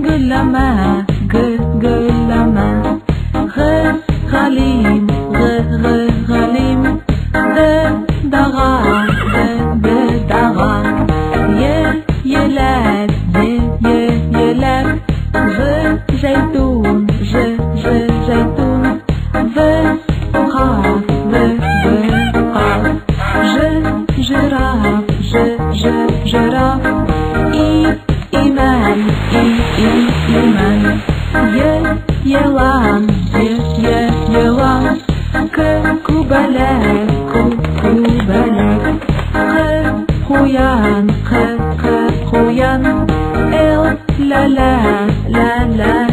Гөлләмә, Г, гөлләмә. Г, Галим, Г, Г, Галим. Д, даға, Д, Д, даға. Е, еләк, Е, Е, еләк. Ж, зәйтүн, Ж, Ж, зәйтүн. В, ҡаҙ, В, В, ҡаҙ. Ж, жираф, Ж, Ж, жираф. И, имән, И, И, имән. Е, йылан, Е, Е, йылан. К, күбәләк, Ку, күбәләк. Ҡ, ҡуян, Ҡ, Ҡ, ҡуян. Л, ләлә, Лә, лә.